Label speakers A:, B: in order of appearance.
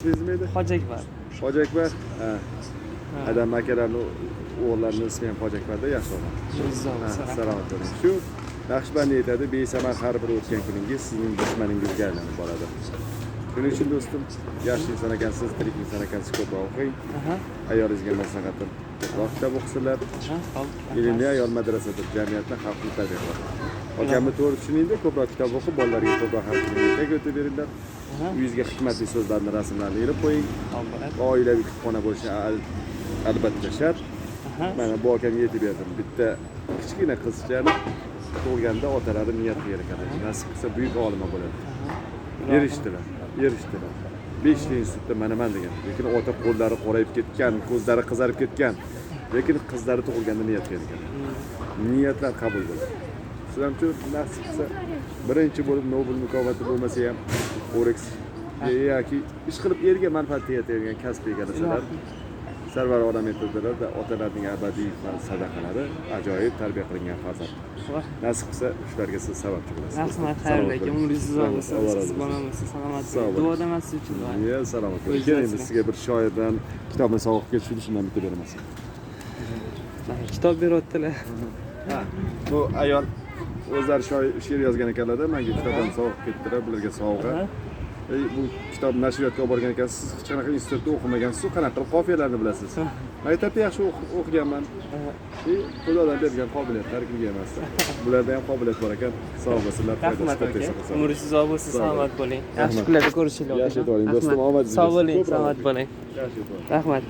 A: Ismingiz nima edi?
B: Hoji Akbar.
A: Hoji Akbar. Ha. Adam akalarni o'g'illarini ismi ham Hoji Akbarda, yaxshi odam.
B: O'zingiz.
A: Ha, salomat bo'ling. Shu Naqshbandi aytadi, besamar har bir o'tgan kuningiz sizning dushmaningizga aylanib boradi. Shuning uchun, do'stim, yaxshi inson ekansiz, tirik inson ekansiz, ko'proq o'qing. Ayolingizga maslahatim, ko'proq kitob o'qisinlar.
B: Hop.
A: Ilmli ayol madrasadir, jamiyatni, xalqni tarbiya qiladi. Akamni to'g'ri tushuningda, ko'proq kitob o'qib, bolalarga ko'proq har kuni ertak o'tib beringlar. Uyingizga hikmatli so'zlarni, rasmlarni ilib qo'ying.
B: Hop bo'ladi.
A: Va oilaviy kutubxona bo'lishi albatta shart. Mana bu akamga aytib berdim. Bitta kichkina qizchani tug'ilganda otalari niyat qilgan ekanlar. Nasib qilsa, buyuk olima bo'ladi. Erishdilar, erishdilar. Beshta institutda manaman degan. Lekin ota qo'llari qorayib ketgan, ko'zlari qizarib ketgan. Lekin qizlari tug'ilganda niyat qilgan ekan. Niyatlar qabul bo'ladi. Siz ham shu, nasib qilsa, birinchi bo'lib Nobel mukofoti bo'lmasa ham, Forex yoki ish qilib erga manfaat tegadigan kasb egallasalar, Sarvar olam aytadilar, otalarning abadiy sadaqalari ajoyib tarbiya qilingan farzand. Nasib qilsa, shularga siz sababchi bo'lasiz.
B: Rahmat,
A: Salomat
B: xayrli aka.
A: bo'ling.
B: Umringiz uzoq
A: Rahmat,
B: bo'lsin.
A: Alloh rozi
B: Siz
A: bo'lsin.
B: bolam bo'lsin, salomat
A: Sog'
B: bo'ling.
A: bo'ling.
B: Duodaman siz uchun, duo.
A: Ya, salomat bo'ling.
B: O'zingiz
A: Keling, biz
B: asrang.
A: sizga bir shoirdan kitobni sovg'a qilib kelishdi, shundan bitta beraman sizga.
B: Kitob beryaptilar.
A: Bu ayol o'zlari shoir, she'r yozgan ekanlarda, menga kitoblarni sovg'a qilib ketdilar, bularga sovg'a. Ey, bu kitob nashriyotga olib borgan ekansiz, siz hech qanaqa institutda o'qimagansiz, qanaqa qilib qofiyalarni bilasiz? Maktabda yaxshi o'qiganman. Ey, Xudodan bergan qobiliyatlar kimga emas. Bularda ham qobiliyat bor ekan. Sog' bo'lsinlar, foydasi
B: Rahmat,
A: ko'p
B: aka.
A: tegsin.
B: Umringiz uzoq bo'lsin,
A: Sog'
B: salomat bo'ling. Yaxshi
A: Rahmat.
B: kunlarda ko'rishaylik.
A: Yaxshi yetib oling, do'stim, omadingiz
B: Sog'
A: bo'lsin.
B: bo'ling,
A: Ko'proq
B: salomat
A: o'qing.
B: bo'ling.
A: Yaxshi yetib oling.
B: Rahmat.